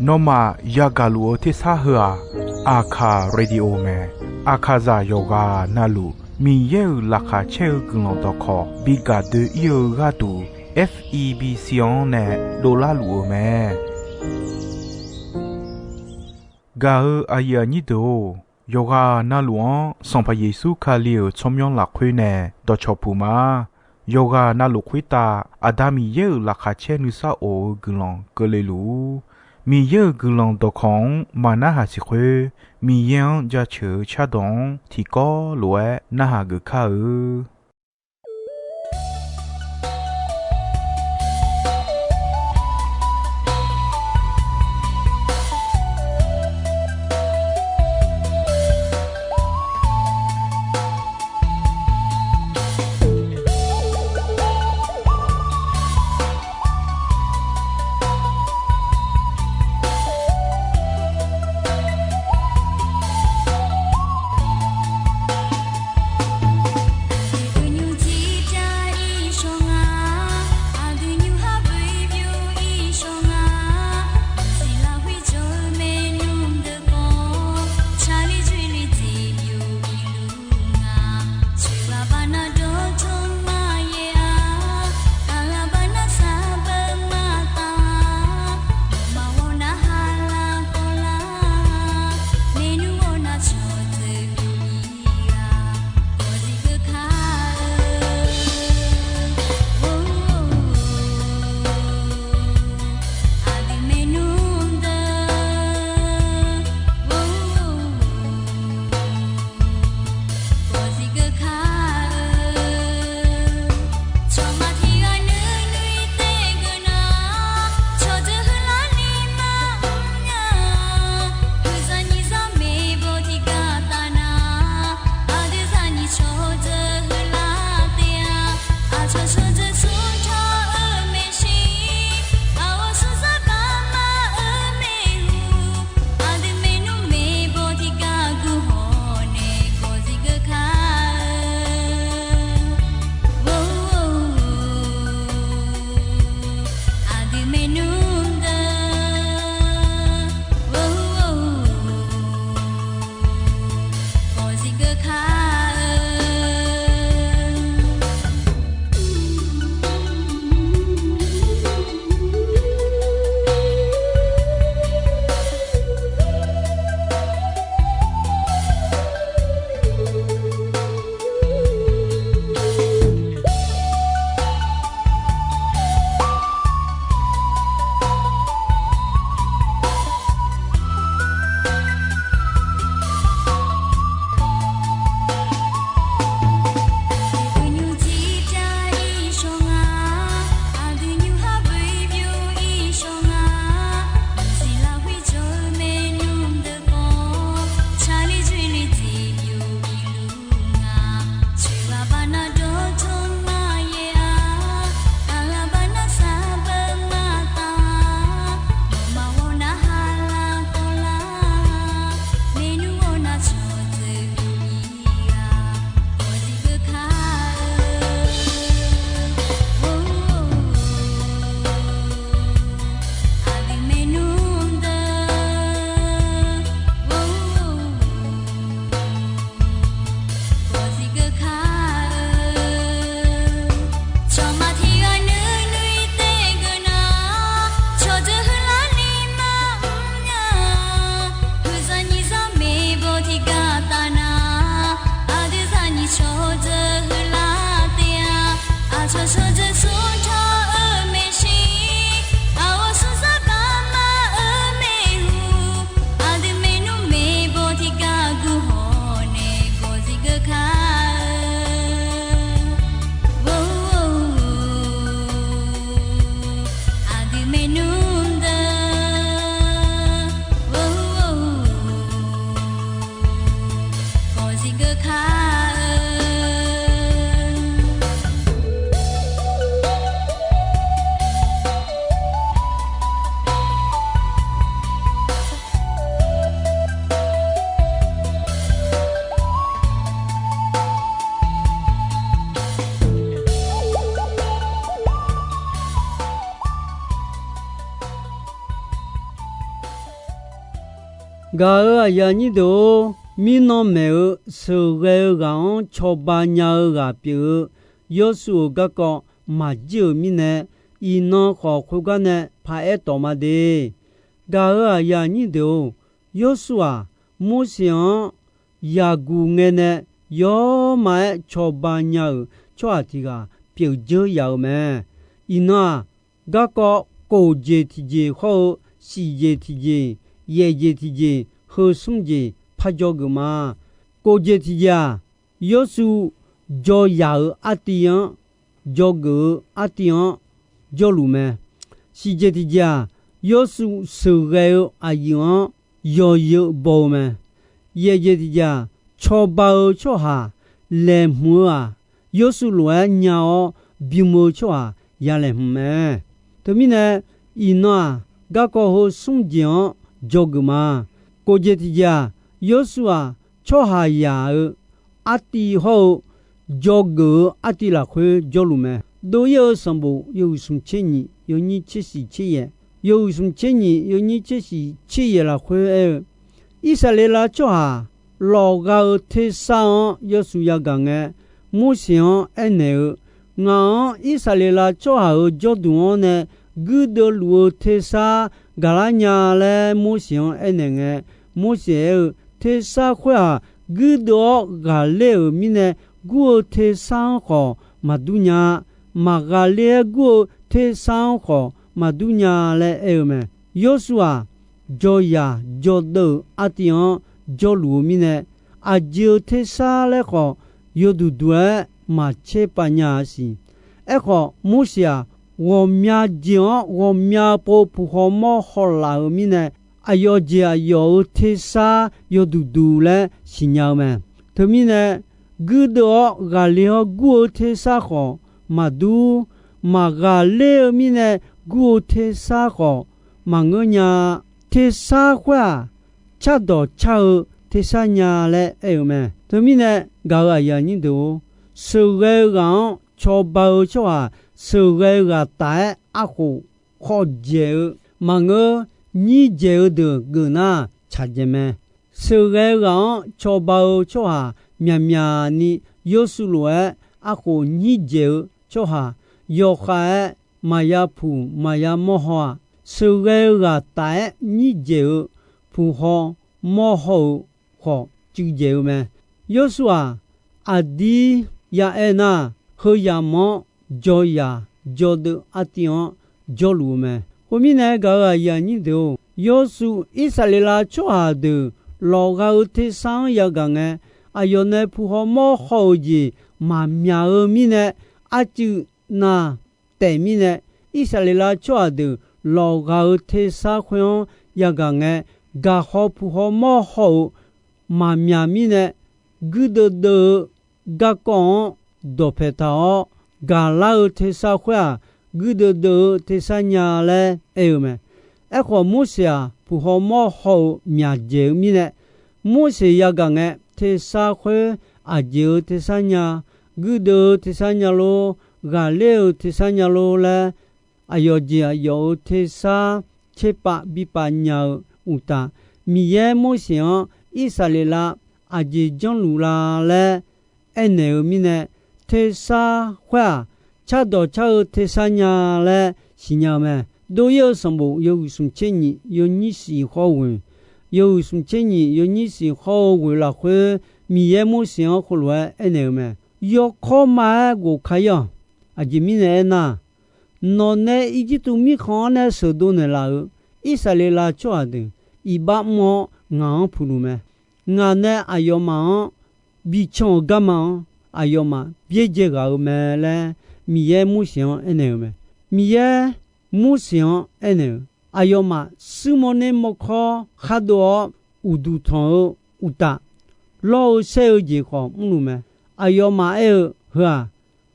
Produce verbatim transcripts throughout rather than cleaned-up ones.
Nawmaf yagaq luf-eu tersar heu-aq, Aqkaq Radio mae. Aqkaqzaq yawqghaq navluf Miqyaer-euq laqkhaq caer-eu guiqlanq dawqkawq bi gaq doe-ir-eu gharduq, F E B C-anr nae dovlar luf-eu mae. Gaq-eu aqyuif aqnyir deuq-or, yawqghaq navluf-anr Sanqpaq Yeqsur Kali-euq tsawrmyanr lafkhoer nae dawqcawq puq ma. Yawqghaq navluf khoertav Aqda Miqyaer-euq laqkhaq caer nuisar of-eu guiqlanq keuvle luf-ur. Miqyaer-euq guiqlanq dawqkawq-anr maqnarhaq siq khoer, Miqyaer-anr jaceuq-eu cardawq-anr tiqkawv lof-aer narhaq geuf kar-eu. Gaq-euq aqyuif aqnyir deuq-or, mirnan maeq-eu sheuqghae-eu ghaq-anr cawba nya-eu ghaq pyeuf-eu Yawrsuv-euq garkawv maqjir-euq mirnae, iqnan khawf khoergar nae paraer tawf ma de. Gaq-euq aqyuif aqnyir deuq-or, Yawrsuv-aq, Morseq-anr yaqguq ngae nae yawrma-aer cawba nya-euq tsawrhaq tiq ghaq pyeuf dzeur yaf-eu mae. Iqnan-aq, garkawv kof jeq tiqjeq hawr-eu, shif jeq tiqjeq, yaef jeq tiqjeq, heu smr jeq par dzawgeuf ma. Kof jeq tiqjeq-aq, Yawrsuv dzaw yaq-euq artiv-anr, dzawgeuf-eu artiv-anr jawrluf mae. Shif jeq tiqjeq-aq, Yawrsuv sheuqghae-eu aqyuif-anr yawzeu baw-eu mae. Yaef jeq tiqjeq-aq, cawba-eu tsawrhaq laeqhmq-eu-aq, Yawrsuv lof-aer nya-awr bym-eu tsawrhaq ya laeqhmq mae. Teumirnae, iqnan-aq, garkawv heu smr jeq-anr dzawgeuf ma. Kof jeq tiqjeq-aq, Yawrsuv-aq, tsawrhaqzaq-euq artiv hawr-eu dzawgeuf-eu artiv lafkhoer jawrluf mae. Dov-ir-eu sanqbof yawhuiq smq tser nyiq yawnyir tser shiq tser yaeq, yawhuiq smq tser nyiq yawnyir tser shiq tser yaeq lafkhoer aer-eu, Irsaqleqlav tsawrhaq lawqgha-eu tersar-anr Yawrsuv yagaq ngae, Morseq-anr aernaeq-eu, Ngaq-anr Irsaqleqlav tsawrhaq-euq jawrduq-anr nae guirdeuv luf-eu tersar gaqlar nya laer Morseq-anr aernaeq ngae, Morseq aer-eu, Tersar khoer-aq, guirdeuv-awr ghaqler-euq mirnae, gur-eu tersar-anr khawf maqdur nya-a. Maqghaqler-aer gur-eu tersar-anr khawf maqdur nya laer aer-eu mae. Yawrsuv-aq, jawrzaq jawrdeuv-euq artiv-anr jawrluf-eu mirnae, aqjeq-eu tersar laer khawf yawduq duq-aer maqtser pav nya-a siq. Aerkhawf, Morseq-aq, ghawqmya jeq-anr ghawqmya pov puq haw mawr haw laf-euq mirnae, aqyawf jeq aqyawf-euq tersar yawduq duq laer siqnya-eu mae. Teumirnae, guirdeuv-awr ghaqler-awr gur-eu tersar khawf maqdur, maqghaqler-eu mirnae gur-eu tersar khawf maqngeur nya-a. Tersar khoer-aq, cardawq car-eu tersar nya laer aer-eu mae. Teumirnae, gaq-euq aqyuif aqnyir deuq-or, sheuqghae-eu ghaq-anr cawba-eu tsawrhaq sheuqghae-eu ghaq taf-aer arkhof khawf dzaeq-eu maqngeur, nyir dzaeq-eu deuq geuf nar tsaq dzaeq mae. Sheuqghae-eu ghaq-anr cawba-eu tsawrhaq myaqmyaq ni Yawrsuv lof-aer arkhof nyir dzaeq-eu tsawrhaq yawkhav-aer maqya puq maqya mawrhaw-aq, sheuqghae-eu ghaq taf-aer nyir dzaeq-eu puq haw mawrhaw-euq khawf cuiv dzaeq-eu mae. Yawrsuv-aq, aqdir ya aer nar, heu yamq-anr jawrzaq jawrdeuv artiv-anr jawrluf-eu mae. Khoermirnae, gaq-euq aqyuif aqnyir deuq-or, Yawrsuv Irsaqleqlav tsawrhaq deuq lawqgha-eu tersar-anr yagaq ngae, aqyawf nae puq haw mawrhaw-euq jeq maqmyaq-eu mirnae, arcuiv nav taef mirnae, Irsaqleqlav tsawrhaq deuq lawqgha-eu tersar khoer-anr yagaq ngae, gaqhaw puq haw mawrhaw-euq maqmyaq mirnae, guirdeuv deuv-eu garkawv-anr dawqpae taq-awr, gaqlar-eu tersar khoer-aq, guirdeuv deuv-eu tersar nya laer aer-eu mae. Aerkhawf, Morseq-aq, puq haw mawrhaw-eu myaq dzaeq-eu mirnae, Morseq yagaq ngae, tersar khoer aqjeq-eu tersar nya, guirdeuv-eu tersar nya lor, ghaqler-eu tersar nya lor laer, aqyawf jeq aqyawf-euq tersar tserpav bipav nya-eu uqtaf, Miqyaer Morseq-anr Irsaqleqlav aqjeq janrluf la laer aernaeq-eu mirnae, tersar khoer-aq, cardawq car-eu tersar nya laer siqnya-eu mae. Dov-ir-eu sanqbof yawhuiq smq tser nyiq yawnyir siq hawr-eu ghoeq, yawhuiq smq tser nyiq yawnyir siq hawr-eu ghoeq lafkhoer, Miqyaer Morseq-anr khoerlof-aer aernaeq-eu mae. Yawkawr ma-aer ghofka-ir-awq. Aqjeq mirnae aernar, nawq nae Irjirtuv mirkhanq-anr nae sheuqdov naeqlaf-euq Irsaqleqlav tsawrhaq deuq iqbax mr-awr ngaq-anr puq luf mae. Ngaq nae aqyawfmaf-anr bican-euq garma-anr aqyawfmaf byaerdzae ghaq-eu mae laer Miqyaer Morseq-anr aernaeq-eu mae. Miqyaer Morseq-anr aernaeq-eu, aqyawfmaf suirmawr ner mawrkawr khardov-awr uqduq tanq-eu uqtaf, lawr-eu saer-eu jeq khawf mrluf mae. Aqyawfmaf aer-eu, Heu-aq,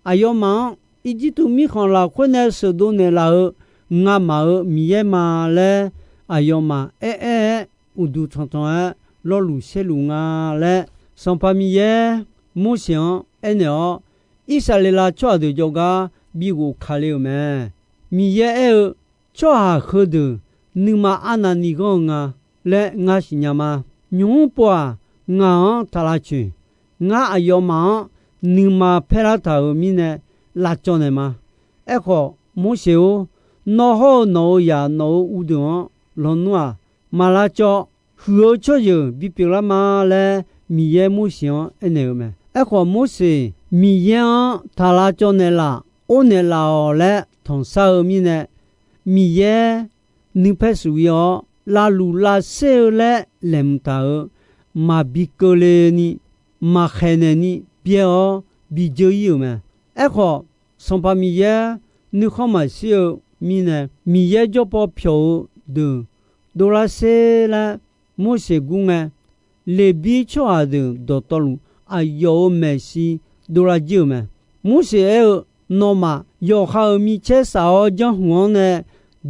aqyawfmaf-anr Irjirtuv mirkhanq lafkhoer nae sheuqdov naeqlaf-euq ngamaf-euq Miqyaer ma laer, aqyawfmaf aer aer-aer uqduq tanqtanq-aer lawrluf saerluf nga laer, Sanqpaq Miqyaer Morseq-anr aernaeq-awr, Irsaqleqlav tsawrhaq deuq jawrgar bi ghofka le-euq mae. Miqyaer aer-eu, Tsawrhaq heudeuq nuima arnavni ghanr-eu nga. laer ngar siqnya ma. Nymq-mr pov-aq, ngaq-anr taq lavcoeq. Ngar aqyawfmaf-anr nuima paerlar taq-euq mirnae lavcawv naeq ma. Aerkhawf, Morseq-or, nawr hawr-eu nawq-euq zaq nawq-euq uvdeuq-anr lawnmr-aq, maq lavcawv. Huiq-eu tsawrjeuq bipyeuf lar ma laer Miqyaer Morseq-anr aernaeq-eu mae. Aerkhawf, Morseq Miqyaer-anr taq lavcawv naeqlaf, or naeqlaf-awq laer tanqsar-eu mirnae, Miqyaer nuipaer shuf-ir-awr, lavluq lavser-eu laer laeqhmq taq-euq maqbi keuvle ni, maqkhaeq naeq ni byaer-awr bi dzeur-ir-euq mae. Aerkhawf, Sanqpaq Miqyaer nuikhanr maqshir-eu mirnae, Miqyaer jawrpaw pyawq-eu deuq dovlar sher laer Morseq gur ngae, Leqbir tsawrhaq deuq dawqtawvluf aqyawf-euq maeqshi dovlar jir-euq mae. Morseq aer-eu, Nawmaf yawqha-euq micaer saf-awr janrhmq-anr nae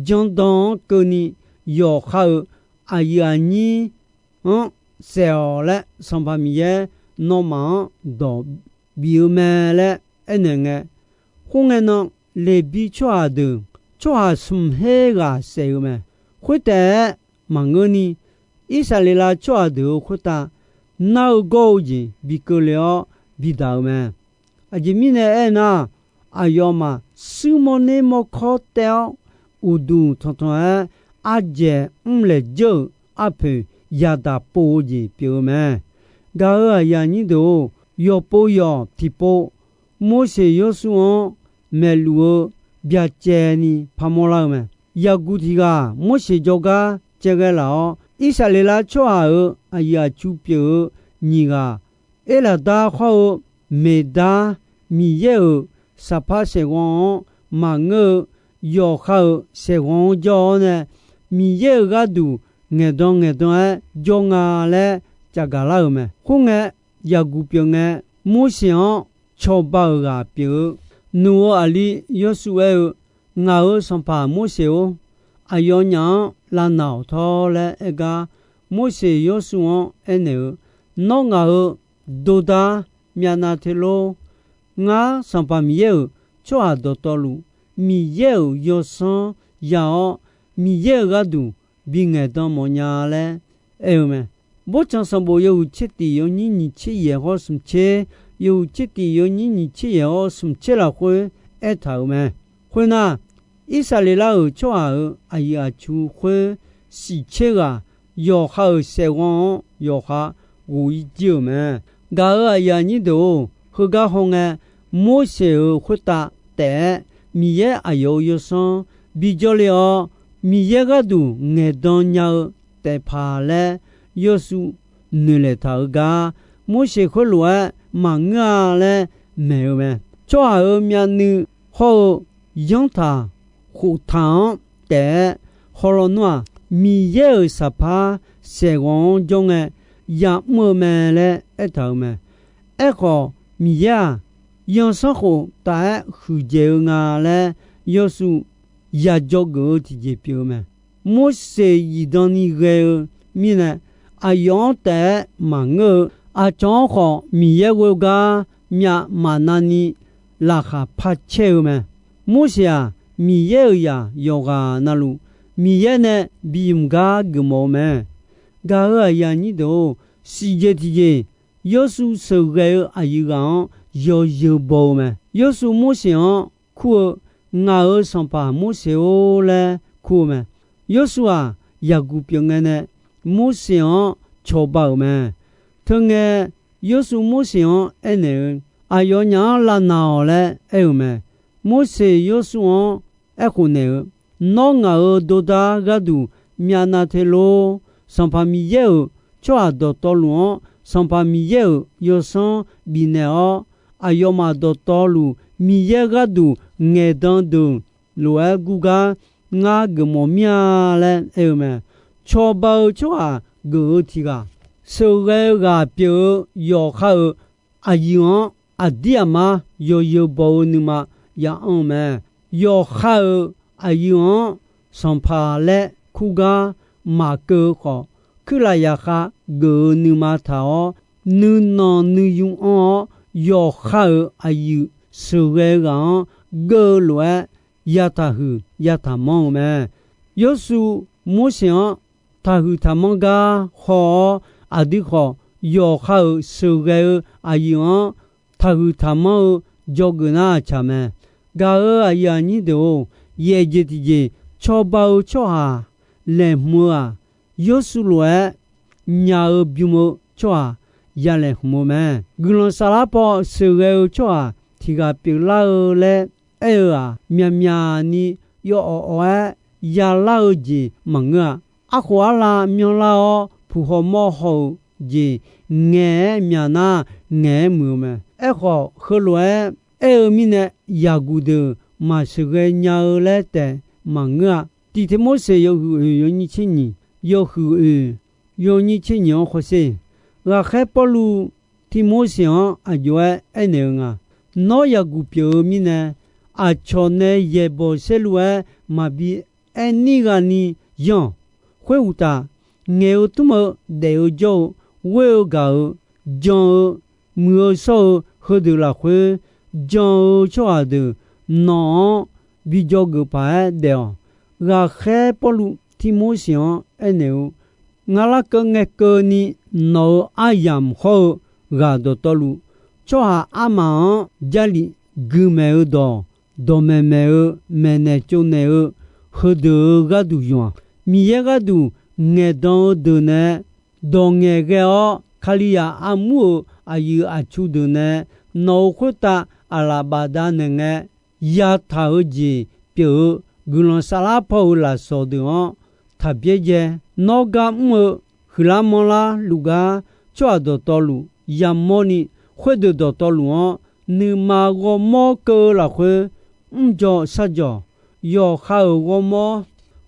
janrdan-anr keuvni, yawqha-euq aqyuif aqnyir-anr saef-awq laer Sanqpaq Miqyaer nawmaf-anr dawq bif-eu mae laer aernaeq ngae, khoerngae nan Leqbir tsawrhaq deuq tsawrhaq smq her ghaq saef-eu mae. Khoertaef-aer maqngeurni, Irsaqleqlav tsawrhaq deuq-euq khoertav nar-eu gawr-eu jeq bi keuvle-awr bidaq-eu mae. Aqjeq mirnae aernar, aqyawfmaf suir mawrner mawrkawr taev-awr, uqduq tanqtanq-aer ardzaeq mrlaeq dzeur-euq arpoeq yadaq pov-eu jeq pyeuf-eu mae. Gaq-euq aqyuif aqnyir deuq-or, yawqpov yawq tiqpov Morseq Yawrsur-anr maeqluf-eu byacaevni parmawr lar-eu mae. Yaqguq tiq ghaq Morseq jawrgar caevghae laf-awr, Irsaqleqlav tsawrhaq-euq aqyuif aqtsu pyeuf-eu nyiq ghaq, Erlaqdar khawr-eu Meqdar, Miqyaer-euq saqpar saeqghanq-anr maqngeur-eu yawqha-euq saeqghanq-anr jawr-awr nae, Miqyaer-euq gharduq ngaeqdan ngaeqdan-aer jawr nga laer cavgaq lar-euq mae. Khoerngae, yaqguq pyeuf ngae, Morseq-anr cawba-euq ghaq pyeuf-eu, nuq-eu aqli Yawrsur aer-eu, Ngaq-euq sanqpaq Morseq-or, aqyawfnyaf-anr lavnaq-awq tawr laer aer gar, Morseq Yawrsur-anr aernaeq-eu, Nawr ngaq-euq dordar myavnav te lor. Ngar, Sanqpaq Miqyaer-euq tsawrhaq dawqtawvluf, Miqyaer-euq yawsanr ya-awr, Miqyaer-euq gharduq bi ngaeqdan mawfnya laer aer-eu mae. Borcan sanqbof yawhuiq tser tif yawnyir nyiq tser yaeq hawr smq tser, yawhuiq tser tif yawnyir nyiq tser yaeq hawr smq tser lafkhoer aertaq-euq mae. Khoernar, Irsaqleqlav-euq tsawrhaq-euq aqyuif aqtsu khoer siq tser ghaq yawqha-euq saeqghanq-anr yawqha ghof-ir jir-euq mae. Gaq-euq aqyuif aqnyir deuq-or, heugar hawngae, Morseq-euq khoertav taef-aer Miqyaer aqyawf-euq yawsanr bi jawrle-awr, Miqyaer gharduq ngaeqdan nya-eu taef paq laer Yawrsur noeqlaeq taq-euq gar, Morseq khoerlof-aer maqngeur-a laer maeq-eu mae. Tsawrhaq-euq myavnuiv hawr-eu yanrtaq khoftaq-anr taef-aer hawlawnmr-aq, Miqyaer-euq saqpar saeqghanq-anr jawr ngae ya'mr-eu mae laer aertaq-euq mae. Aerkhawf, Miqyaer-aq, yawsanr khoftaq-aer huiqdzaeq-eu nga laer Yawrsur yajawr geuf-eu tiqjeq pyeuf-eu mae. Morseq zifdan ni ghae-eu mirnae, aqyawf-anr taef-aer maqngeur-eu, aqcawq-anr khawf Miqyaer ghoe gar myav maqnav ni laqkhaq par caer-eu mae. Morseq-aq, Miqyaer-euq zaq yawqghaq navluf, Miqyaer nae bi mq gar geufmawf-eu mae. Gaq-euq aqyuif aqnyir deuq-or, siqjeq tiqjeq, Yawrsur sheuqghae-eu aqyuif ghaq-anr yawzeu baw-eu mae. Yawrsur Morseq-anr kur-eu, Ngaq-euq sanqpaq Morseq-or laer kur-eu mae. Yawrsur-aq, yaqguq pyeuf ngae nae Morseq-anr cawba-euq mae. Teungae, Yawrsur Morseq-anr aernaeq-eu, Aqyawfnyaf-anr lavnaq-awq laer aer-eu mae. Morseq Yawrsur-anr aerkhof naeq-eu, Nawr ngaq-euq dordar gharduq myavnav te lor. Sanqpaq Miqyaer-euq tsawrhaq dawqtawvluf-anr Sanqpaq Miqyaer-euq yawsanr bifnaeq-awr, aqyawfmaf dawqtawvluf Miqyaer gharduq ngaeqdan deuq lof-aer gur gar ngar geufmawf mir-a laer aer-eu mae. Cawba-eu tsawrhaq geuf-eu tiq ghaq, sheuqghae-eu ghaq pyeuf-eu yawqha-euq aqyuif-anr aqdir aqmar yawzeu baw-eu nuima ya'anr-eu mae. Yawqha-euq aqyuif-anr sanqpaq laer kur gar maqkeuv-eu khawf, kuirlaf yaqkhav geuf-eu nuima taq-awr, nuinanq nuiyu anr-awr, yawqha-euq aqyuif sheuqghae-eu ghaq-anr geur-eu lof-aer yataq huiq yataq manr-eu mae. Yawrsur Morseq-anr taqhuiq taqmanr gar haw-awr, aqdui khawf yawqha-euq sheuqghae-eu aqyuif-anr taqhuiq taqmanr-eu dzawgeuf nar aqcaq mae. Gaq-euq aqyuif aqnyir deuq-or, yaeq jeq tiqjeq cawba-eu tsawrhaq laeqhmq-eu-aq, Yawrsuv lof-aer nya-eu bym-eu tsawrhaq ya laeqhmq-eu mae. Guiqlanq saflar paw sheuqghae-eu tsawrhaq tiq ghaq pyeuflar-eu laer aer-eu-aq, myaqmyaq ni yawawq awq-aer yalar-eu jeq maqngeur-a. Arkhof arlav myanrlar-awr, puq haw mawr haw-euq jeq ngaeq-aer myaq nar, ngaeq-aer muiq-eu mae. Aerkhawf, heulof-aer aer-eu mirnae, yaqguq deuq maqsheuqghae nya-eu laer taef maqngeur-a. Tiq Tirmorseq yawhuiq oeq yawnyir tser nyiq, yawhuiq oeq yawnyir tser nyiq-anr hawsher. Ghaqkhaer Pawrluv Tirmorseq-anr aqjox-aer aernaeq-eu nga. Nawr yaqguq pyeuf-eu mirnae, aqcawq nae yaeqbawq saerlu-aer maqbi aer nir ghaq ni yanr-awq. Khoeruqtaf, ngaeq-eu tmr-eu, daef-eu jawr-eu, ghoer-eu gaq-eu, jan-eu, muiq-eu shawr-eu heudeuq lafkhoer, jan-eu tsawrhaq deuq nawq-anr bi dzawgeuf paq-aer daef-awq. Ghaqkhaer Pawrluv Tirmorseq-anr aernaeq-eu, Ngar larkeuv ngae keuvni nawq-euq aryamq hawr-eu ghaq dawqtawvluf, tsawrhaq armaf-anr Jarlif guimaeq-eu dawq, dawqmaeq maeq-eu, maeqnaeq tsovnaeq-eu, heudeuq-euq gharduq yawq-aq, Miqyaer gharduq ngaeqdan-eu deuq nae dawq ngaeqghae-awr, Kalizaq armur-euq aqyuif aqtsu deuq nae nawq-euq khoertav aqlaf bafdav naeq ngae, yataq-eu jeq pyeuf-eu guiqlanq saflar paw-euq lafsawq deuq-anr taq byaerdzae. Nawr gar mr-eu huiqlar manrlar luf gar, tsawrhaq dawqtawvluf yamawrni, khoerdeuq dawqtawvluf-anr nuima ghawrmawr keuv-eu lafkhoer, mrdzaw shardzawq, yawqha-euq ghawrmawr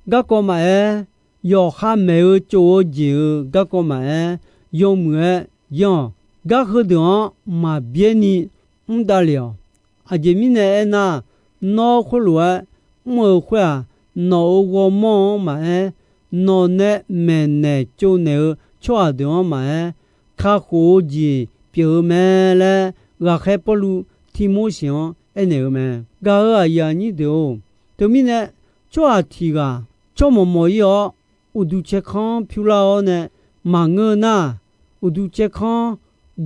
garkawv maqaer, yawqha maeq-eu tsov-eu jeq-euq garkawv maqaer, yawmuiq-aer yanr-awq. Gar heudeuq-anr maqbyaer ni mr davlef-awq. Aqjeq mirnae aernar, nawr khoerlof-aer mr-eu khoer-aq, nawq-euq ghawrmawr-anr maqaer, nawq nae maeqnaeq tsovnaeq-eu tsawrhaq deuq-anr maqaer, kakhof-eu jeq pyeuf-eu mae laer, ghaqkhaer Pawrluv Tirmorseq-anr aernaeq-eu mae. Gaq-euq aqyuif aqnyir deuq-or, teumirnae tsawrhaq tiq ghaq tsawrmawq mawq-ir-awr, uqduq caerkanr pyurlar-awr nae maqngeur nar, uqduq caerkanr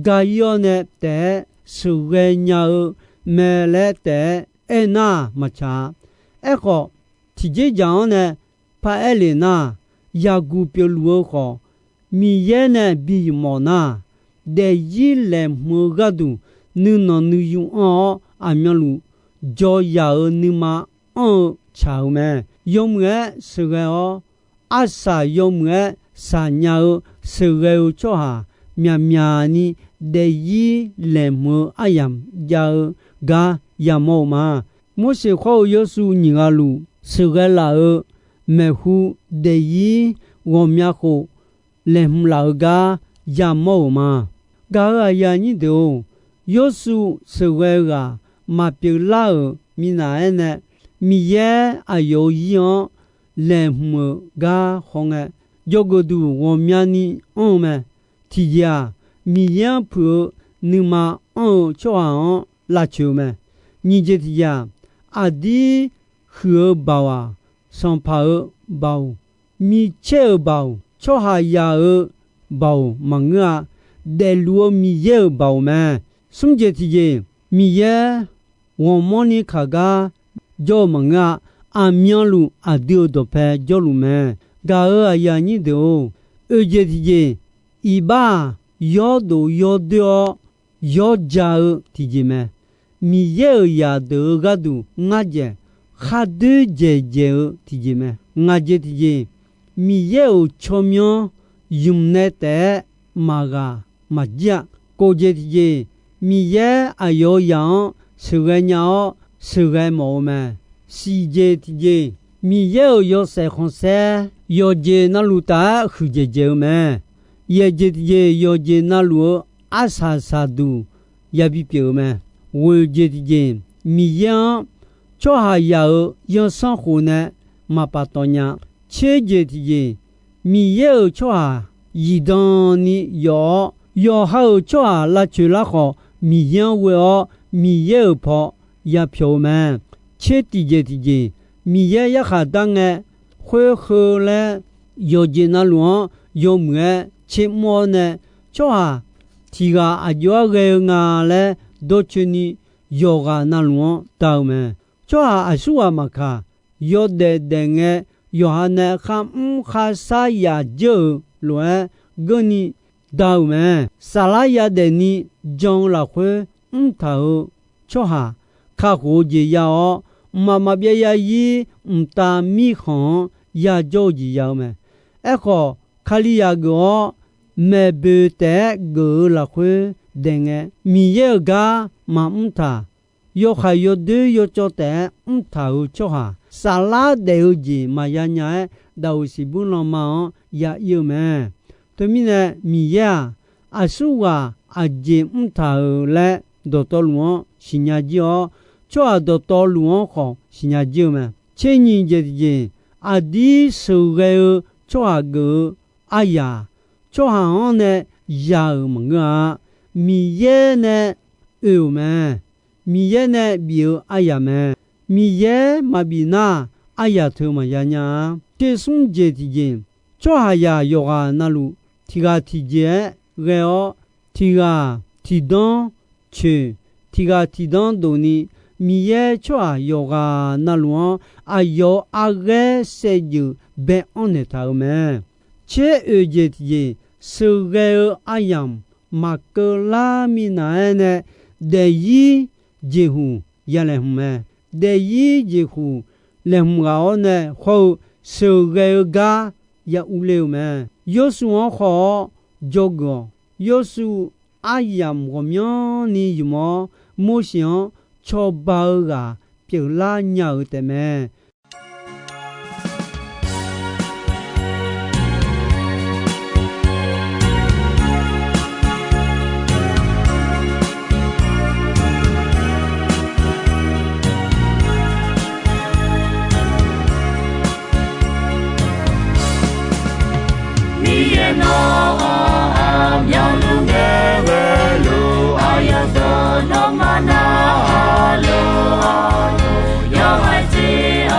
ga-ir-awr nae taef-aer sheuqghae nya-eu mae laer taef-aer aernar maqtsaq-a. Aerkhawf, tiqjeq dzaq-anr nae paraer lef nar, yaqguq pyeufluf-eu khawf, Miqyaer nae bi mawf nar, daefzir laeqhmq-eu gharduq nuinanq nuiyu anr-awr, aqmyanluf jawr yaq-euq nuima anr-eu tsaq-eu mae. Yawmuiq-aer sheuqghae-awr, arsaq yawmuiq-aer saqnya-eu sheuqghae-eu tsawrhaq myaqmyaq ni daefzir laeqhmq-eu aryamq jav-eu gar yamawr-eu ma. Morseq khawr-eu Yawrsuv nyiq ghaq luf sheuqghae laf-euq maeqhu, daefzir ghawqmya khof laeqhmq laf-eu gar yamawr-euq ma. Gaq-euq aqyuif aqnyir deuq-or, Yawrsuv sheuqghae-eu ghaq maqpyeuf lar-euq minav-aer nae, Miqyaer aqyawf-euq zir-anr laeqhmq-euq gar hawngae, dzawgeuf duq ghawqmyani anr-eu mae. Tiqjeq-aq, Miqyaer-anr puiq-eu nuima anr-eu tsawrhaq-anr lavcoeq-eu mae. Nyiq jeq tiqjeq-aq, aqdir huiq-eu baoq-aq, sanqpaq-euq baoq, micaer-euq baoq, tsawrhaqzaq-euq baoq maqngeur-a. Daefluf-eu Miqyaer-euq baoq mae. Smr jeq tiqjeq, Miqyaer ghawqmanrni kaq gar jawr-eu maqngeur-a. Aqmyanluf aqdui-euq dawqpae jawrluf mae. Gaq-euq aqyuif aqnyir deuq-or, oeq jeq tiqjeq, iqbax-aq, yawr dof yawr doer-awr yawr ja-eu tiqjeq mae. Miqyaer-euq zaqdeuq-eu gharduq ngar dzaeq, khar doer dzaeqdzaeq-eu tiqjeq mae. Ngaq jeq tiqjeq, Miqyaer-euq tsawrmyanr ymq nae taef-aer maqghaq maqjir-a. Kof jeq tiqjeq, Miqyaer aqyawf-euq zaq-anr sheuqghae nya-awr sheuqghae mawf-eu mae. Siq jeq tiqjeq, Miqyaer-euq yawshaef khanqsaer yawqjeq navluf taf-aer huiqdzaeq dzaeq-eu mae. Yaeq jeq tiqjeq, yawqjeq navluf-eu arsaq saqduq yabi pyeuf-eu mae. Ghoeq jeq tiqjeq, Miqyaer-anr tsawrhaqzaq-euq zanrsanrkhof nae maqpaf tawv nya. Tser jeq tiqjeq, Miqyaer-euq tsawrhaq zifdan ni yawf-awr, yawqha-euq tsawrhaq lavcoeq lar khawf, Miqyaer-anr ghoe-awr Miqyaer-euq paw yapyawq-eu mae. Tser tiqjeq tiqjeq, Miqyaer yarkhaq dar ngae, khoer heu laer yawqjeq navluf-anr yawmuiq-aer tsermr-awr nae, tsawrhaq tiq ghaq aqjox-aer ghae-eu nga laer dawrcoeni yawqghaq navluf-anr da-eu mae. Tsawrhaq aqsurghaq maqkaq, yawdaef daef ngae, yawqha nae kharmr kharshar yaf dzeur-euq lof-aer geurni da-euq mae. Saflar yadaef ni jan-eu lafkhoer mrtaq-euq tsawrhaq kakhof-eu jeq ya-awr, mqmaq maqbyav yazir mqtav mirkhanq-anr yajawr-eu jeq ya-eu mae. Aerkhawf, Kalizaq geuf-awr maeqboeq taef-aer geuf-eu lafkhoer daef ngae, Miqyaer-euq gar maqmr taq, yawkhaeq yawdoer yawcawv taef-aer mrtaq-euq tsawrhaq, saflar daef-eu jeq maqya nya-aer, daqoq siqbuir lanma-anr ya ir-eu mae. Teumirnae, Miqyaer-aq, aqsurghaq aqjeq mrtaq-euq laer dawqtawvluf-anr siqnya jir-awr, tsawrhaq dawqtawvluf-anr khawf siqnya jir-eu mae. Tser nyiq jeq tiqjeq, aqdir sheuqghae-eu tsawrhaq geuf-eu aryaq, tsawrhaq-anr nae ya-euq maqngeur-a. Miqyaer nae oe-euq mae. Miqyaer nae bif-eu aryaq mae. Miqyaer maqbif nar, aryaq teu maqya nya-a. Tser smr jeq tiqjeq, tsawrhaqzaq yawqghaq navluf tiq ghaq tiqjeq-aer ghae-awr, tiq ghaq tiqdanr coeq, tiq ghaq tiqdanr dof ni, Miqyaer tsawrhaq yawqghaq navluf-anr aqyawf-euq arghaer saevdzeuf bae-anr naeqtaq-euq mae. Tser oeq jeq tiqjeq, sheuqghae-eu aryamq maqkeuv lar minav-aer nae, daefzir jeqhuq ya laeqhmq mae. Daefzir jeqhuq laeqhmq ghaq-awr nae hawr-eu sheuqghae-eu gar ya urler-eu mae. Yawrshuif-anr khawf-awr dzawgeuf-awq. Yawrshuif aryamq ghawqmyanrni ymq-awr, Morseq-anr cawba-eu ghaq pyeuflar nya-euq taefmae. Miqyaer nawr-aq, aqmyanluf ngae ghaeluf, aqyawf deuq nawmaf narhaq luf-awr, yawhaiq jeq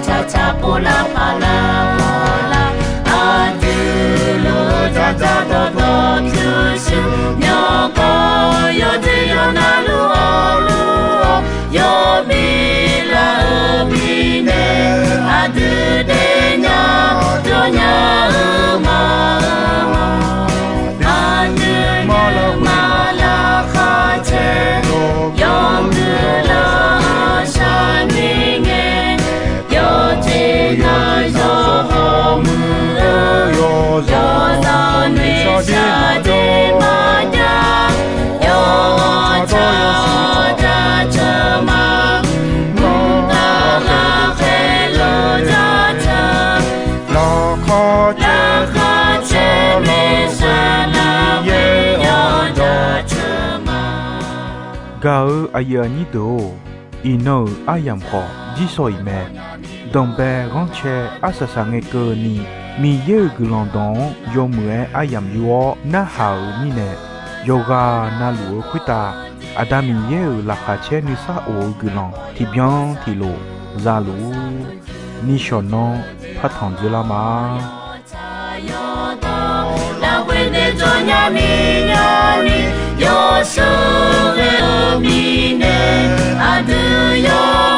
saqtsaq povlar paqlar lar, aqdui luf-eu dzaqdzaq dawqtawv pyurshuir, myawqganq yawdzer yawqnavluf hawluf-awr, yawbi lar-eu mirnae, aqdui daefnya jawrnya-eu ma. Aqdui maqlar khar caer, yawmuiq lar shar ni ngae, yawjeq nar yawhawr muiq-eu, yawzanq noeqshaq jeq maqjav, yawhawr tsaq jaceuq ma. Mqtav lafkhoer luf jaceuq, laqkhaq caer noeqshaq lar Miqyaer-anr jaceuq ma. Gaq-eu aqyuif aqnyir deuq-or, iqnan-euq aryamq khawf jirshaw-iq mae. Danqbae ghanrcae arsaq saq ngae keuvni, Miqyaer-euq guiqlanq dawq-anr yawmuiq-aer aryamq yur-awr narhaq-euq mirnae, yawqghaq navluf-eu khoertav Aqda Miqyaer-euq laqkhaq caer nuisar of-eu guiqlanq tiqbyan tiqlof za luf-ur. Nishawq nanr partanq dzoerlar ma. Lafkhoer nae jawrnya miqnya ni, yawsheuq ghae-eu mirnae, aqdui yawr